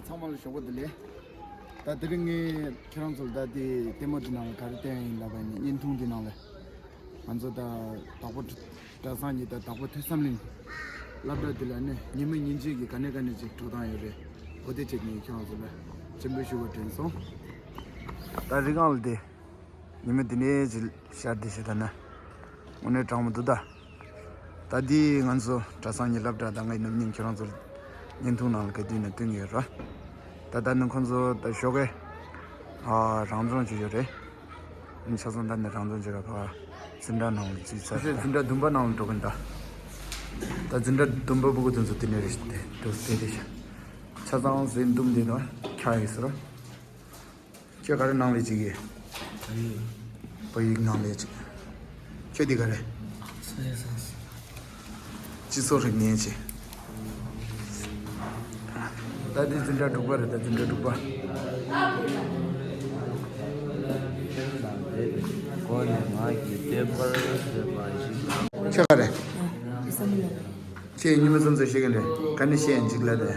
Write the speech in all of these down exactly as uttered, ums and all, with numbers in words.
ཚང་མ་ལ་ཞོགས་པ་བདེ་ལེགས། ད་དེ་རིང་ངས་ཁྱེད་རང་ཚོ་ལ་ད་དེ་ལྟད་མོ་དེ་ནང་ལ་ག་རེ་བསྟན་ཡིན་ལབ་པ་ཡིན་ན། བརྙན་ཐུང་དེ་ནང་ལ་ང་ཚོ་ད་དྭགས་པོ་གྲྭ་ཚང་གཉིས་དང་དྭགས་པོ་ཐོས་བསམ་གླིང་སློབ་གྲྭ་དེ་ལ་ནི་ཉི་མ་ཉིན་གཅིག་གི་ག་ནས་ག་ནས་ཅིག་འགྲོ་སྟངས་ཡོད་རེད། འོ་དེ་ཅིག་ངས་ཁྱེད་རང་ཚོ་ལ་སྤྱན་འབུལ་ཞུ་བར་དྲན་སོང་། ད་རི་སྒང་ལ་དེ། ཉི་མ་འདི་ནས་ཅིག་ཤར་བསྡད་ཤག་ད་ན། དངོས་གནས་གྲང་མོ་འདུག་ད། ད་འདི་ང་ཚོ་གྲྭ་ཚང་གཉིས་སློབ་གྲྭ་དང་ངའི་ནམ་རྒྱུན་ཁྱེད་རང་ཚོར་བརྙན་ཐུང་ནང་ལ་ག་དུས་ནས་སྟོན་གྱི་ཡོད་ར། ད་ད་ནི་ཁོང་ཚོ་ད་ཞོགས་ཀས་ཨ་རང་སྦྱོང་བྱེད་ཡོད་རེད། ཨ་ནི་ཆ་ཚང་ད་ནི་རང་སྦྱོང་བྱེད་ག་ཕ་འཛིན་གྲྭ་ནང་ལ་ཚུད་ཚར། འཛིན་གྲྭ་བདུན་པ་ནང་ལ་འགྲོ་གིན་ད། ད་འཛིན་གྲྭ་བདུན་པ་ཕྲུ་གུ་དེ་ཚོ་དེ་ནས་རེད་ཤག་དེ་འགྲོ་དེ་རེད་ཤག་ཆ་ཚང་གཟེར་འདུམ་དེ་དང་འཁྱག་ཡོད་ཟེར་རོ། ཁྱོད་ག་རེ་ནང་ལས་བྱེད་ཀྱི། བོད་ཡིག་ནང་ལས་བྱེད། ཁྱོད་འདི་ག་རེ། སྤྱི་ཚོགས་རིག་གནས་བྱེད། ད་འདི་འཛིན་གྲྭ་དྲུག་པ་རེད། ད་འཛིན་གྲྭ་དྲུག་པ། ཁྱོད་ག་རེ། ཁྱེད་ཉི་མ་ཙམ་ཙམ་ཤེས་ཀྱི་རེད། ག་ནས་ཤེས་ཡིན་ཅིག་ལ་དེ།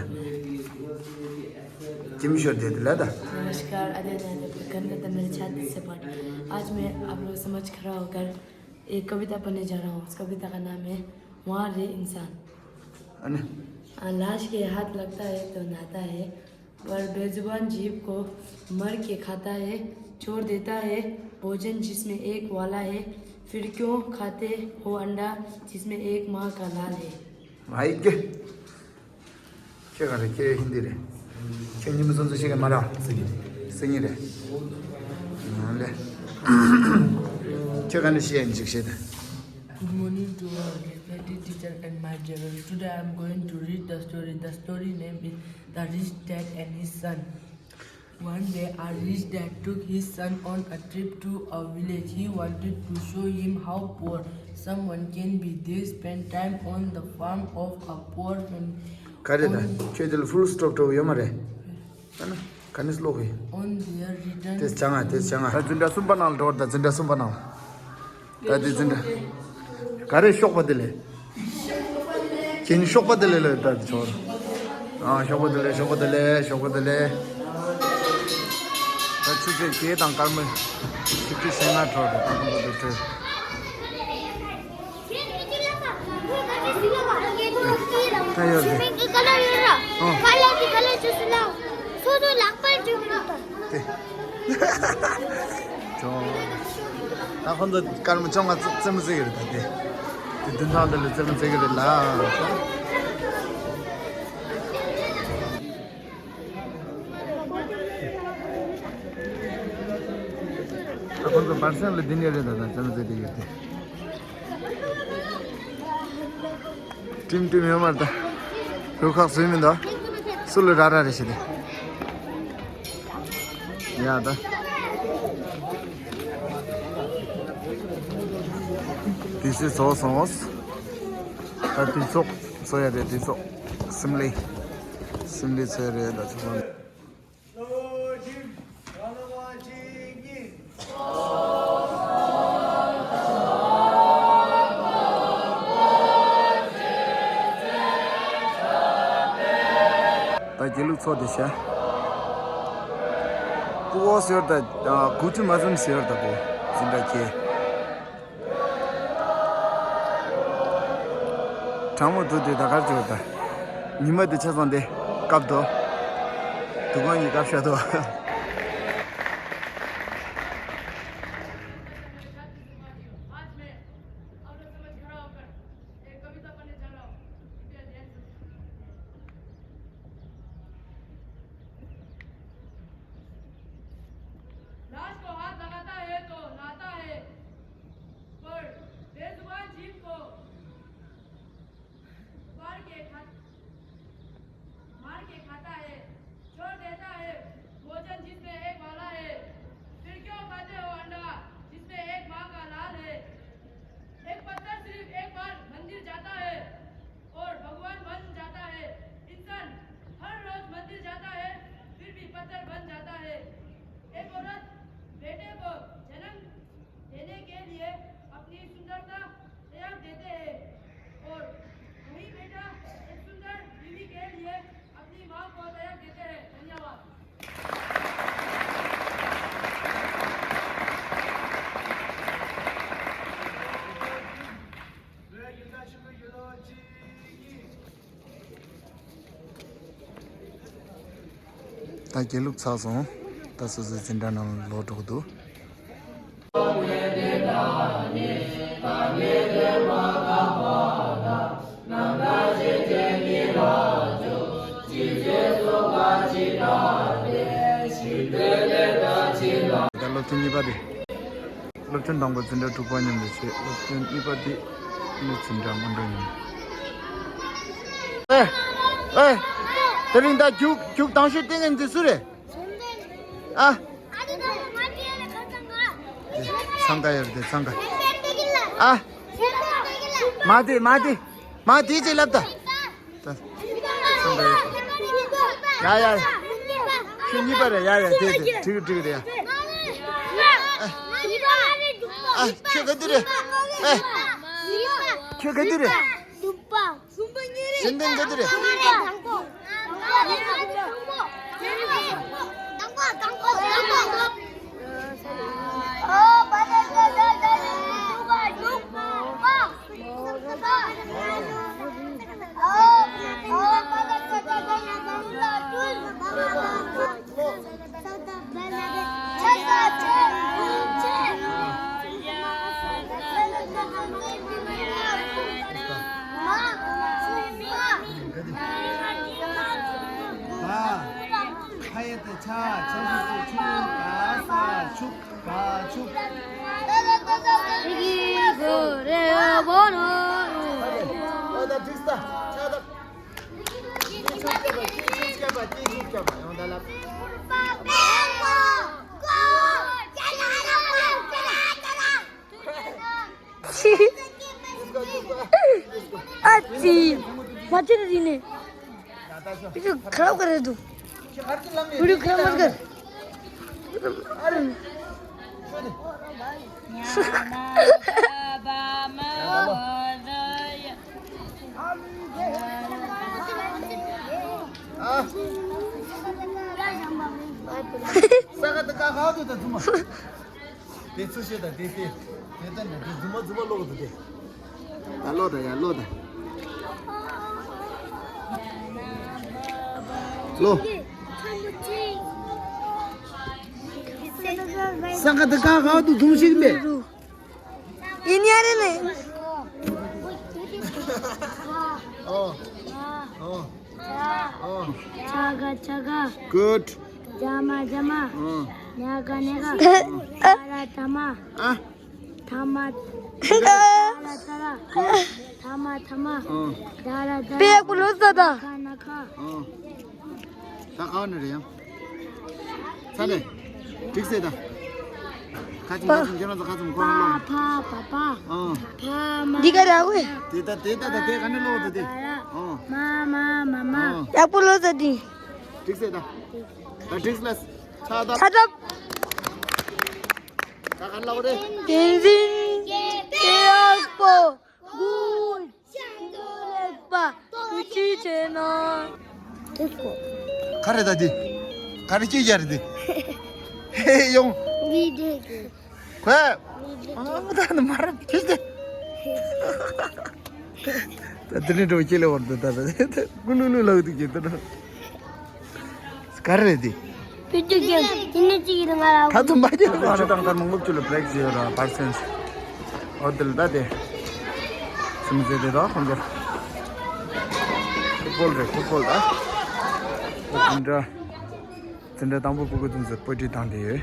ཁྱིམ་ཤོར་དེ་དེ་ལ་ད། नमस्कार, आदरणीय अध्यापकगण तथा मेरे छात्र साथी। आज मैं आप लोगों के समक्ष खड़ा होकर एक कविता पढ़ने जा रहा हूँ। उस कविता का नाम है वहाँ रे इंसान। अने? आ, लाश के हाथ लगता है तो नहाता है, पर बेजुबान जीव को मर के खाता है, छोड़ देता है भोजन जिसमें एक वाला है, फिर क्यों खाते हो अंडा जिसमें एक माँ का लाल है। भाई के। ཁྱེད་ག་རེ། ཁྱེད་ཧིན་དི་རེད། ཁྱེད་ཉི་མ་ཚོ་ཚོ་ཤེས་ཀྱི་མ་རེད། སེང་གེ་རེད། སེང་གེ་རེད། ཨ་ལེ། ཁྱེད་ག་ནས་ཤེས་ཡིན་ཅིག་བཤད་དང་། Good morning to our respected teacher and my dear. Today I am going to read the story. The story name is The Rich Dad and His Son. One day, a rich dad took his son on a trip to a village. He wanted to show him how poor someone can be. They spent time on the farm of a poor family. ག་རེ་ད། ཁྱོད་དེ་ལ་ཕུལ་སི་ཊོབ་འགྲོ་གི་ཡོད་མ་རེད། ཨ་ན། ག་ནས་ཀློག་གི། On their return དེ་བྱང་ང་། དེ་བྱང་ང་། ད་འཛིན་གྲྭ་གསུམ་པ་ནང་ལ་འགྲོ་བར། ད་འཛིན་གྲྭ་གསུམ་པ་ནང་ལ། ད་དེ་འཛིན་གྲྭ། ག་རེ་ཤོག་པ་དེ་ལས། ཁྱེད་ཤོག་པ་དེ་ལས་ལ་ད་དེ་ཆོག་ཨ་ཤོག་པ་དེ་ལས། ཤོག་པ་དེ་ལས། ཤོག་པ་དེ་ལས། ད་ཆུ་ཚོད་བརྒྱད་དང་སྐར་མ་བཞི་བཅུ་ཞེ་ལྔ་འཕྲོ་རེད། ད་ཁོང་ཚོ་དེ་འཕྲོས། ད་ཡོད་རེད། ཨོ། ཁ་ལག་གི་ཁ་ལག་ཅུ་སུ་ལ། སོ་སོ་ལག་པར་ཅུ་མི་འདུག་ད། དེ། ཅོ། ད་ཁོང་ཚོ་སྐར་མ་བཅོ་ལྔ་རྩེད་མོ་རྩེ་གི་རེད། ད་དེ། དེ་བདུན་ཐང་དེ་ལ་རྩེད་མོ་རྩེ་གི་རེད་ལ། ད་ཁོང་ཚོ་བར་སེང་ལ་འདི་ནས་རེད། ད་ད་རྩེད་མོ་རྩེ་དེ་ཡོད་དེ། ཀྲིམ་ཀྲིམ་ཡོད་མ་རེད་ད། རུ་ཁག་བཟོས་མི་འདུག་སུ་ལ་ར་ར་རེ་བྱེད་དེ། ཡ་ད། དུས་ཚོད་རྫོགས་སོང་། ད་དུས་ཚོགས་འཚོགས་ཡ་རེད། དུས་ཚོགས་སིམ་ལི། སིམ་ལི་འཚོགས་ཡ་རེད། ད་ཚོགས་ད་དགེ་ལུགས་ཚོགས་དེ་བྱ། ཀུ་བོ་ཟེར་ད། ཨ། གུ་ཅུ་མ་ཟིན་ཟེར་ད་བོ། འཛིན་གྲྭ་ཁྱེད། གྲང་མོ་འདུག་དེ་ད་གར་འཇོག་ད། ཉི་མ་དེ་ཆ་ཚང་དེ་སྐབས་དོ། དུ་གང་གི་སྐབས་ཤ་དོ། आज मैं आप लोग समझ खड़ा होकर एक कविता पढ़ने जा रहा हूँ। कृपया ध्यान से सुनिए। लाश को हाथ लगाता है तो नहाता है, पर बेजुबान जीव को मार के खा, मार के खाता है, छोड़ देता है भोजन དགེ་ལུགས་ཚར་སོང་། ད་སོ་སོའི་འཛིན་གྲྭ་ནང་ལོག་འགྲོ་གི་འདུག་ད་སློབ་ཐུན་གཉིས་པ་དེ། སློབ་ཐུན་དང་པོ་འཛིན་གྲྭ་དྲུག་པ་མཉམ་དུ་བྱས། སློབ་ཐུན་གཉིས་པ་དེ་ནི་འཛིན་གྲྭ་སྔོན་འགྲོ་ཡིན། ཨེ། ཨེ། དེ་རིང་ད་རྒྱུགས་རྒྱུགས་དང་ཤོས་སྟེང་གི་འདི་སུ་རེད། ཨ། འཚང་ཁ་ཡོད་རེད་དེ་འཚང་ཁ། ཨ། མ་དེ་མ་དེ་མ་དེ་ཅིག་ལབ་ད། ད། འཚང་ཁ་ཡོད། ཡ་ཡ། ཁྱོད་གཉིས་པ་རེད། ཡ་ཡ་དེ་དེ་འགྲིག་འགྲིག་རེད་ཡ། ཨ། ཁྱོད་ག་དུས་རེད། ཨེ། ཁྱོད་ག་དུས་རེད། སེམས་ལྡན་ག་དུས་རེད། ཁ་ཡེ་ཏེ་ཆ་ཆ་ཞིག་ཏེ་ཆུ་ག་ས་ཆུ་ག་ཆུ། ཨོ་ད་འགྲིག་ས་ཆ་ད། ཨ་ཙི། མ་ཅི་རེད་ནི། ཁྱོད་ཁ་ལོ་ག་རེ་འདུག་བུ་རུ་ཁ་མ་གར། ས་ག་ད་ག་ག་དུ་ད་ཐུ་མ། དེ་ཚུར་བཤད་དང་དེ་དེ་དེ་ལྟ་ནས་དེ་རྫུན་མ་རྫུན་མ་ཀློག་དང་དེ། ད་ཀློག་དང་ཡ་ཀློག་དང་། ཀློག་ས་ག་ད་ག་ག་དུ་རྫུན་ཞིག་མེད། ཡིན་ཡ་རེད་ལེ། ཨོ། ཨོ། ཨོ། ཆ་ག་ཆ་ག Good. ཇ་མ་ཇ་མ། ཨོ། ཉ་ག་ཉ་ག་ད་ར་ད་མ། ཨ། ཐ་མ། ད་ར་ད་ར། ཐ་མ་ཐ་མ། ཨོ། ད་ར་ད་ར། པེ་ཡག་པོ་ལོས་ད་ད། ཁ་ན་ཁ། ཨོ། ད་ག་ནས་རེད་ཡང་། ཚ་ནས། འགྲིག་སེ་ད། ཁ་ཅིག་ཁ་ཅིག་ཁྱེད་རང་ཚོ་ཁ་ཚུམ་ཁོ་རང་ལོངས། ཕ་ཕ་པ་པ། ཨང་། ཕ་མ། འདི་ག་ར་ཝེ། དེ་ད་དེ་ད་ད་དེ་ག་ནས་ལོག་ད་དེ། ཨང་། མ་མ་མ་མ། ཨང་། ཡག་པོ་ལོས་ད་དེ། འགྲིག་སེ་ད། ད་འགྲིག་སེ་ལ། ཚ་ད། ཚ་ད། ད་ག་ལོག་རེད། བསྟན་འཛིན་དཔེ་ཡག་པོ། གུ། ཤིང་ཏོག་ལེགས་པ་ཏུ་ཅི་བྱས་ན། ག་རེ་ད་འདི། ག་རེ་སྐྱེས་རྒྱ་རེད་འདི། ཧེ་ཡོང་། མི་འདུག་གི་ཁོས། མི་འདུག་ཨ་ད་ནི་མ་རབས་ཁྱེར་ཏེ། ད་དེ་ནས་འགྲོ་ཁྱེར་ལེ་བར་དུ་ད་ད་ད་ཀུ་ལུ་ལུ་ལག་ཏུ་ཁྱེར་ཏེ་ན། ག་རེ་རེད་དེ། བུ་ཅུ་ཀེ་དེ་ནས་ཅིག་ཡིན་ང་ར། ཁ་ཐུམ་པ་ཁྱེར་ལེ་བར་དུ། དང་དཀར་མོ་སློབ་ཆུ་ལ་བྷི་རེག་བྱེད་ཡོད་ར་བར་སེམས། ཨོ་དེ་ལ་ད་དེ། སེམས་ཟེར་དེ་དང་ཁོང་ཚོ། ཕུཊ་བོལ་རེད་ཕུཊ་བོལ་ད། འཛིན་གྲྭ། འཛིན་གྲྭ་དང་པོ་ཕྲུ་གུ་དེ་ཚོ་པོ་ཊི་བཏང་དེ་ཡོད།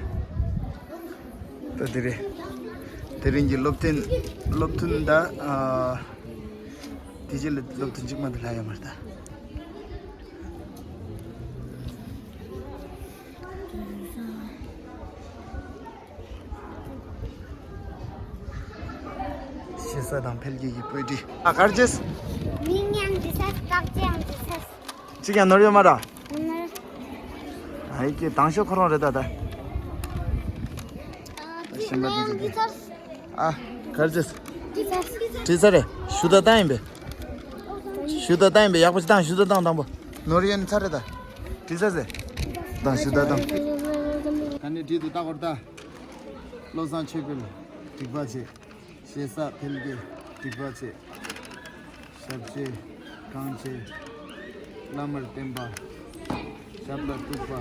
ད་དེ་རེད། དེ་རིང་གི་སློབ་ཐུན། སློབ་ཐུན་ད། ཨ། དེ་རྗེས་ལ་སློབ་ཐུན་གཅིག་མ་གཏོགས་ལྷག་ཡོད་མ་རེད་ད། ཞེ་ས་དང་འཕེལ་རྒྱས་ཀྱི་པོ་ཊི། ཨ་གར་ཇེས། མིང་ཡང་འདི་ས་བཀག་ཅེས་ཡང་འདི་ས། གཅིག་ཀྱང་ནོར་ཡོད་མ་རེད། ནོར། ཨ་ཡི་ཀྱེ་དང་ཤོས་ཁོ་རང་རེད་ད་ད། ཨ་གཞན་པ་འདི་ཚོ་འདི། ཨ་གར་ཇེས། འདི་ས། འདི་ས་རེད། ཞུ་དག་བཏང་ཡིན་པས། ཞུ་དག་བཏང་ཡིན་པས། ཡག་པོ་ཅིག་བཏང་། ཞུ་དག་བཏང་དང་པོ། ནོར་ཡོད་ནི་ཚར་རེད་ད། འདི་ས་ཟེར། བཏང་ཞུ་དག་བཏང་། ད་ནི་འདི་དུ་ལྟ་སྐོར་ད། བློ་བཟང་ཆོས་འཕེལ། སྡིག་པ་ཆེ། ཞེ་ས་འཕེལ་རྒྱས། སྡིག་པ་ཆེ། ཞབས་རྗེས། གང་ཆེ། བླ་མར་བསྟེན་པ། ཞབས་ལ་གཏུགས་པ།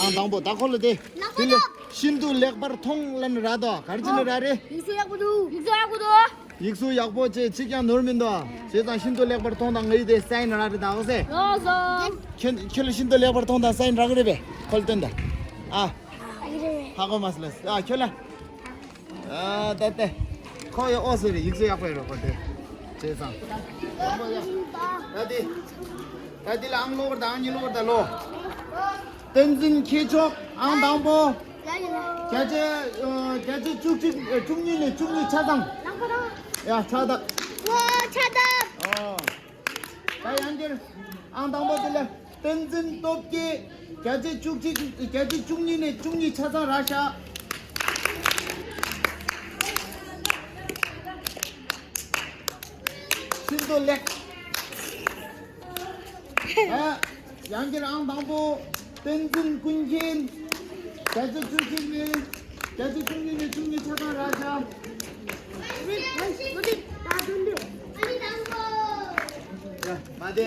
ཨང་དང་པོ་ད་ཁོ་ལ་དེ། དེ་ལ་ཤིན་ཏུ་ལེགས་པར་མཐོང་ལབ་ནི་ར་དོ། ག་རེ་བྱས་ནི་ར་རེ། ཡིག་གཟུགས་ཡག་པོ་འདུག་ཡིག་གཟུགས་ཡག་པོ་འདུག་ཡིག་གཟུགས་ཡག་པོ་བྱས་གཅིག་ཀྱང་ནོར་མི་འདུག་བྱས་ཙང་ཤིན་ཏུ་ལེགས་པར་མཐོང་དང་ངའི་དེ་སའིན་ར་རེ་ད་འོ་སེ། ལོ་སོ། ཁྱོད་ཁྱོད་ལ་ཤིན་ཏུ་ལེགས་པར་མཐོང་དང་སའིན་ར་གི་རེད་པས། ཁོ་ལ་སྟོན་ད། ཨ། ཧ་གོ་མ་སོང་ལ། ཨ་ཁྱོད་ལ། ཨ་ད་ད། ཁོ་ཡ་ཨོ་སེ་རེད། ཡིག་གཟུགས་ཡག་པོ་ཡོད་རོགས་ཁོ་དེ། བྱས་ཙང་། ད་དེ། ད་དེ་ལ་ཨང་གློག་བར་དང་ཨང་གཉིས་གློག་བར་དང་ལོ། བསྟན་འཛིན་མཁས་མཆོག་ཨང་དང་པོ། བརྒྱ་ཆ་ཨ་བརྒྱ་ཆ་བཅུ་གཅིག་ཨ་བཅུ་གཉིས་ནས་བཅུ་གཉིས་ཆ་ཚང་། ཡ་ཕྱག་བཏབ། ཕྱག་བཏབ། ཨོ། ད་ཡང་བསྐྱར། ཨང་དང་པོ་དེ་ལ་བསྟན་འཛིན་སྟོབས་རྒྱས། བརྒྱ་ཆ་བཅུ་གཅིག་བརྒྱ་ཆ་བཅུ་གཉིས་ནས་བཅུ་གཉིས་ཆ་ཚང་རག་ཤག་ཤིན་ཏུ་ལེགས། ཨ། ཡང་བསྐྱར་ཨང་དང་པོ། བསྟན་འཛིན་ཀུན་མཁྱེན། བརྒྱ་ཆ་བཅུ་གཅིག་ནས་བརྒྱ་ཆ་བཅུ་གཉིས་ནས་བཅུ་གཉིས་ཆ་ཚང་རག་ཤག་ཡ། མ་བདེ།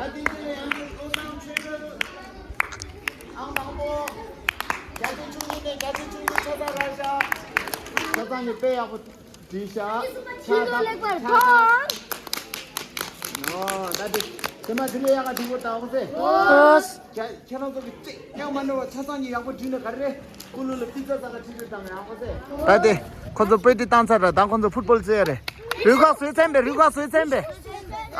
ཨ་དེ་ནས་ཡང་བསྐྱར་བློ་བཟང་ཆོས་སྒྲོན། ཨང་དང་པོ། བརྒྱ་ཆ་བཅུ་གཉིས་ནས་བརྒྱ་ཆ་བཅུ་གཉིས་ཆ་ཚང་རག་ཤག་ཆ་ཚང་གི་དཔེ་ཡག་པོ་བྲིས་ཤག་ཕྱག་བཏབ། ཕྱག་བཏབ། ཨོ་ད་དེ་དེ་མ་དེ་ལས་ཡག་ག་དྲི་བ་དང་འོ་སེ། ཨོ། ཁྱེད་ཁྱེད་རང་ཚོ་གི་ཅིག་ཡང་མ་འགྲོ་བ་ཆ་ཚང་གི་ཡག་པོ་བྲིས་ནས་ག་རེ་རེད། ཀུ་ལུ་ལ་པི་ཙ་ཙ་ག་བྲིས་བྲིས་དང་ཡག་པོ་སེ། ད་དེ་ཁོ་ཚོ་པེ་ཏི་བཏང་ཚར་ར། ད་ཁོ་ཚོ་ཕུཊ་བོལ་རྩེ་ཡ་རེད། རུས་ཁག་བཟོས་ཚན་པས། རུས་ཁག་བཟོས་ཚན་པས། ཨ།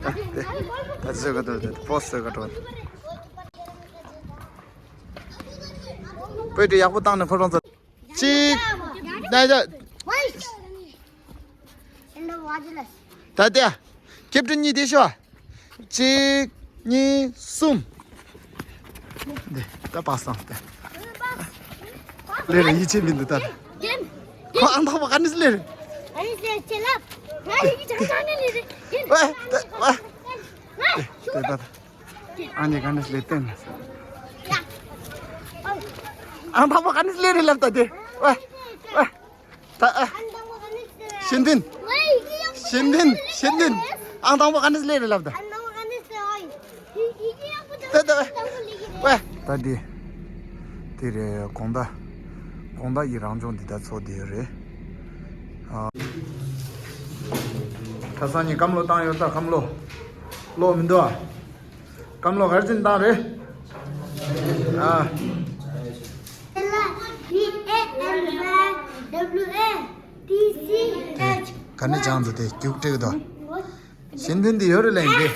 ད་དེ་ད་བཟོས་ག་འགྲོ། ད་པོ་སི་བཟོས་ག་འགྲོ། པེ་ཏི་ཡག་པོ་བཏང་ནས་ཁོ་རང་ཚོ། གཅིག་ད་ད། ད་ལྟ་ཁེབ་ཏུ་གཉིས་དེ་ཤོ། གཅིག་གཉིས། གསུམ། འདི་ད་པ་སང་སྟེ། ལེ་རེ་ཡིད་ཆེས་མི་འདུག་ད། ཁོ་ཨང་དང་པོ་ག་ནས་ལེ་རེ། ཨ་ནི་ལེ་ཆེ་ལབ། ང་ཡིད་ཆེས་ག་ནས་ལེ་རེ། ཝེ་ད་ཝེ། དེ་ད་ད། ཨ་ནི་ག་ནས་ལེ་བསྟན། ཨང་དང་པོ་ག་ནས་ལེ་རེ་ལབ་ད་དེ། ཝེ་ཝེ། ད་ཨ། ཤེས་ལྡན། ཤེས་ལྡན། ཤེས་ལྡན། ཨང་དང་པོ་ག་ནས་ལེ་རེ་ལབ་ད། ད་ད་ཝེ། ད་དེ། དེ་རེད། དགོང་དག་དགོང་དག་གི་རང་སྦྱོང་འདི་ད་ཚོགས་བསྡད་ཡོད་རེད། ཨ། ཁ་སང་ཉིན་སྐམ་ལོ་བཏང་ཡོད་ད། སྐམ་ལོ། ལོ་མི་འདུག་ཨ། སྐམ་ལོ་ག་རེ་བྱས་ནས་བཏང་རེད། ཨ། དེ་ག་ནས་སྦྱངས་འདུག་དེ་རྒྱུགས་སྤྲད་ཀྱི་འདུག་ཤེས་ལྡན་འདི་ཡོད་རེད་ལབ་ཡིན་གྱི།